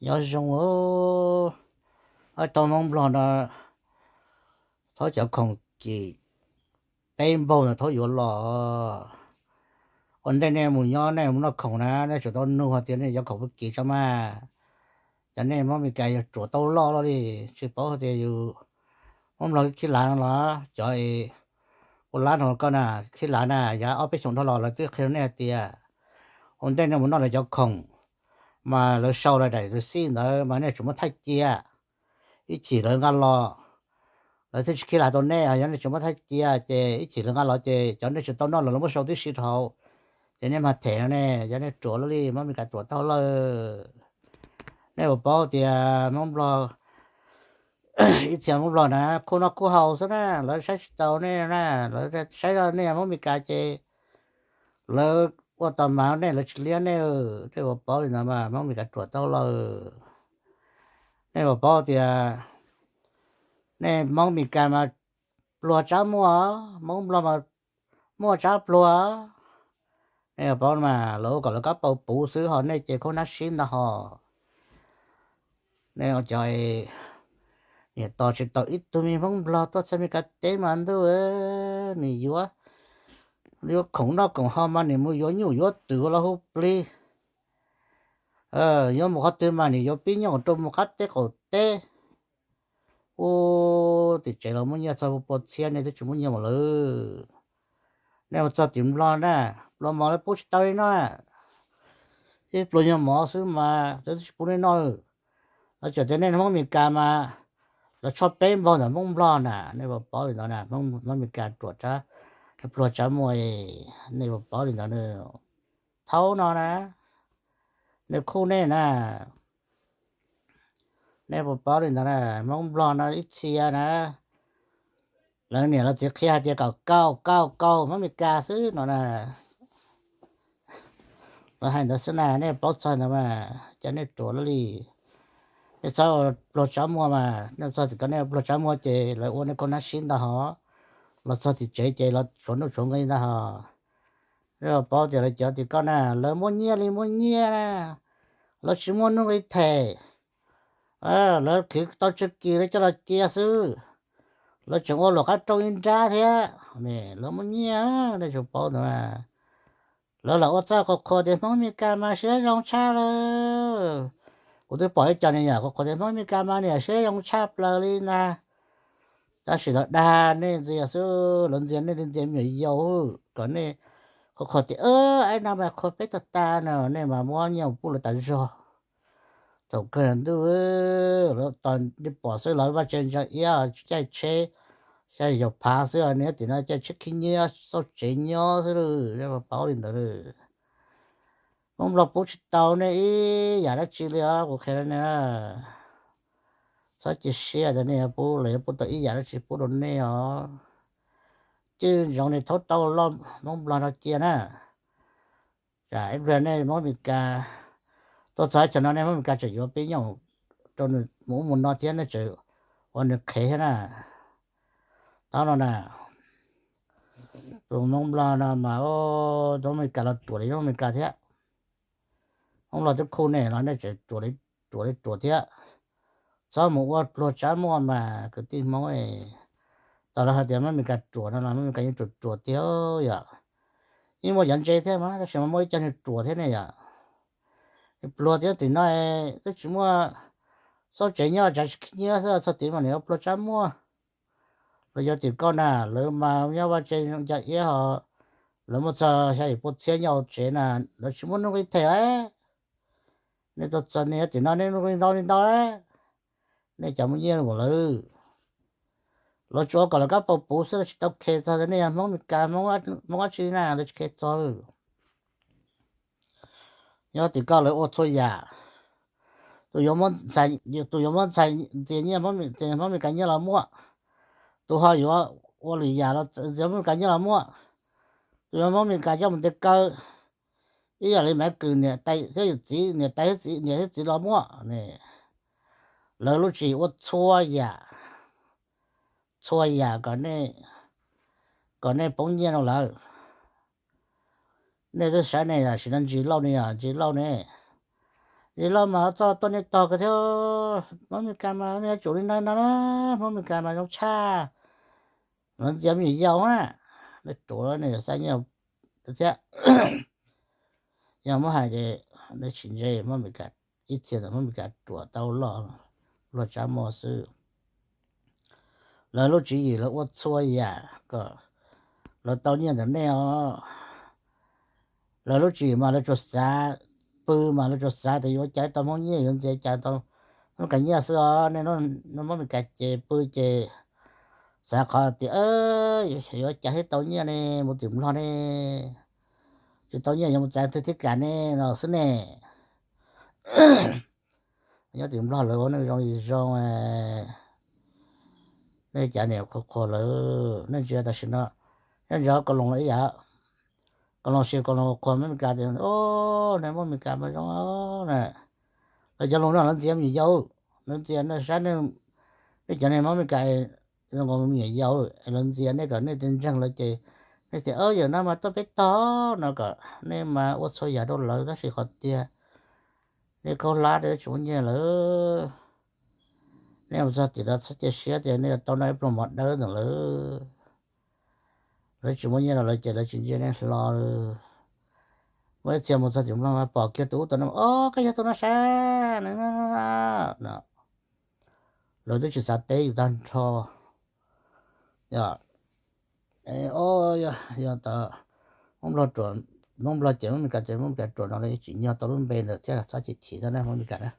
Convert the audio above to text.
Nyob zoo, tau Hmoob Nplog no thaub cov khoom kim peb npaug no thaub yuav los. Ua ntej nej mus nyob nej mus noj khoom na, nej tsum tau nug hais tias nej cov khoom puas kim tso mas. Cov nej Hmoob Meskas yog ruam tau loj loj li, tsis paub hais tias yus Hmoob Nplog khib lav no los cov ua lab no koj na, khib lav na, yav ob peb xyoos dhau los lawv twb qhia rau nej hais tias ua ntej nej mus noj lawv cov khoom mas lawv sau lawv daim receipt ntawd mas nej tsum muab thaij cia ib chim lawv nqa los. Lawv thiaj tsis khib lav tau nej, yog nej tsis muab thaij cia ces ib chim lawv nqa los ces cov nej tsis tau noj los lawv muab sau tib si rau hauv, ces nej mas them no ne, yog nej ruam loj li, Hmoob Meskas ruam tau lawm. Nej puas paub tias Hmoob Nplog, ib txhia Hmoob Nplog na, khuj noj khuj haus xwb na, lawv saib tsis taus nej na, lawv saib nej Hmoob Meskas ces lawv ua tau mas nej, lawv tsis liab nej. Nej puas paub li ntawd mas Hmoob Meskas ruam tau lawm. Nej puas paub tias nej Hmoob Meskas mas pluag tsab muag, Hmoob Nplog mas muaj tsab pluag. Nej puas paub mas lawv ua kom lawv kab paus puv xwb ho nej ces khuj nab sib ntag ho. Nej cov niam tos tsis tau ib tug me Hmoob Nplog tuaj txog Meskas teb mas ntuj, nws yuav, yuav khoom noj khoom haus mas nws mus yuav nyuj yuav twm los hu plig, yuav mus qhov twg mas nws yuav pib nyob rau mus qab teb qaum teb. Ub, tim tsev los muab nyiaj txog pua txhiab, nej twb tsis muab nyiaj mus lawm. Nej mus txog tim Nplog na, pluas mov lawv pub tsis tau nej noj, ib pluas nyuag mov xwb mas lawv twb tsis pub nej noj. Lawv tseem tias nej Hmoob Meskas mas lawv tshuab peb npaug ntawm Hmoob Nplog na, nej puas paub li ntawd na, Hmoob Meskas ruam tsab, pluag tsab muag, nej puas paub li ntawd na. Thaum no na, nws khuj nej na, nej puas paub li ntawd na, Hmoob Nplog no ib txhia na, lawv niam lawv txiv qhia hais tias kom kauj kauj kauj Hmoob Meskas xwb no na. Lawv hais ntawd xwb na, nej paub txog ntawd mas cas nej ruam loj li. Nej txhob pluag tsab muag mas, nej txog tim ko nej pluag tsab muag ces lawv ua nej khuj nab sib ntag ho. Los txog tim tsev ces los tshuav nuj tshuav nqi ntag ho. Lawv paub tias lawv cov tim ko na, lawv muaj nyiaj li muaj nyiaj na, lawv tsis muaj nuj nqi them. Lawv khwv tau tsawg kis lawv coj los cia xwb, lawv tseem ua luam qab rooj ib nrab thiab. Lawv muaj nyiaj, nej tsum paub ntawd. Lawv lam ua txuj qhuas qhuas tias Hmoob Meskas mas siab zoo tshaj lawm. Kuv twb pom ib co niag yam qhuas qhuas tias Hmoob Meskas mas niam siab zoo tshaj plaws li na. Tab sis lawv dag nej ntxias xwb, lawv ntxias nej li ntxias me nyuam yaus, kom nej qhuas qhuas tias, aib no mas qhuas peb tag tag no, nej mas muab nyiaj pub lawv tas zog. Thaum kawg ntuj, lawv tos nej pom xwb, lawv vaj tse ntsa iab caij tsheb xya yim phav xwb, nej tim no caij tsheb khib nyiab xauj tsev nyob xwb, paub li ntawd. Hmoob Nplog pub tsis tau nej ib yam dab tsi li os, kuv qhia nej, txhob cia siab tias nej yuav pub, lawv yuav pub tau ib yam dab tsi pub rau nej os. Cwj ntsoov nej thaub tau loj Hmoob Nplog no cia na. Ib pliag nej Hmoob Meskas tuaj txog chaw no, nej Hmoob Meskas tseem yuav pib nyooj rau nws mus ub mus no thiab, nej tseem ua nws qhev thiab na. Thaum no na, tus Hmoob Nplog no mas, Hmoob Meskas los ruam li Hmoob Meskas thiab. Hmoob Nplog twb khuj nej los nej tseem ruam li ruam thiab. Txhob mus ua pluag tsab muag mas kwv tij Hmoob. Tau lawv hais tias Hmoob Meskas ruam no los Hmoob Meskas yeej ruam ruam tiag yom. Yeej muaj cov ntse thiab mas tab sis mas muaj ib co nws ruam thiab ne yom. Pluag thiab tim no twb tsis muaj, xauj tsev nyob tsav tsis khib nyiab xwb, txog tid mas nws ua pluag tsab muag. Los yog tim ko na, lawv mas nyob vaj tse nca iab ho, lawv muaj txog xya yim pua txhiab nyob hauv tsev na, lawv tsis muaj nuj nqi them lawm. Nej tuaj txog nej tim no nej nuj nqi ntau li ntau lawm, nej cas muaj nyiaj mus lawm. Lawv tsuas kom lawv kab paus puv xwb, lawv tsis tau khes txog tias nej yog Hmoob Meskas, Hmoob dab tsi na, lawv tsis khes txog li. Nyob tim ko lawv ua txhua yam, tus yuav muab ntxhais, tus yuav muab ntxhais ntxias nyiaj, Hmoob Meskas nyiaj los muaj, tus ho yuav ua lwm yam los ntxias Hmoob Meskas nyiaj los muaj, tus yuav Hmoob Meskas coj mus ntes kaw, ib yam li Maiv Kws niam tais thiab yawm txiv, niam tais thiab txiv, niam thiab txiv los muaj. Lawv lub tsis ua txhua yam, txhua yam kom nej, kom nej poob nyiaj rau lawv. Nej twb saib nej tam sim no Ntsis Lauj ne yom, Ntsis Lauj ne, Zis los mas txog tuaj niaj tog kawg thiab. Hmoob Mes Kas mas nej yuav tsum li no no, Hmoob Mes Kas mas zoo tshaj, lawv ntxias me nyuam yaus na. Nej ruam, nej yuav xav nyiaj thiab. Yog muab hais ces nej tsis ntse, Hmoob Mes Kas ib txhia ntawm Hmoob Mes Kas ruam tau loj, luag tsav muag xwb. Lawv lub tswv yim lawv ua txhua yam kom lawv tau nyiaj ntawm nej os. Lawv lub tswv yim mas lawv tsuas xav, pw mas lawv tsuas xav tias yuav ua cas tau Hmoob nyiaj, yuav ntxias cas tau Hmoob Mes Kas nyiaj xwb os. Nej Hmoob Mes Kas ces pw ces xav qhov tias yuav ua cas thiaj tau nyiaj ne, mus tim Nplog ne, tsis tau nyiaj yuav mus txav twg thiab kam ne no xwb ne. Nyob tim Nplog lawv ua neej zoo zoo, nej cov niam qhuas qhuas lawv, nej ntsia tam sim no, nyob ntsia Koos Loos los ib yam. Koos Loos, sis Koos Loos qhuas Hmoob Mes Kas tias, o, nej Hmoob Mes Kas mas zoo na. Lawv cov lus no lawv ntxias me nyuam yaus, lawv ntxias nej saib, nej cov niag Hmoob Mes Kas zoo nkaus me nyuam yaus, lawv ntxias nej kom nej tsis ntseeg lawv ces nej tias, o, yawm no mas tuaj peb tog no kom nej mas ua txhua yam rau lawv tab sis qhov tiag nej khaub hlab nej tsis muaj nyiaj lawm. Nej mus txog tim no txhob cia siab tias nej yuav tau noj ib pluag mov dawb ntawm lawv. Lawv tsis muaj nyiaj rau lawv ces lawv tsis ntsia nej hlo. Muaj ib txhia mus txog tim Nplog mas pom kiag tus ub tus no, o, koj yog tus no sav no. Lawv twb tsis xav teb yus tag nrho. Yog, o, yog tas Hmoob Nplog ruam, Hmoob Nplog ces Hmoob Mes Kas ces Hmoob Mes Kas ruam no lawv tsim nyog tau lub npe ntawd thiab, txhob chim chim tau na Hmoob Mes Kas na.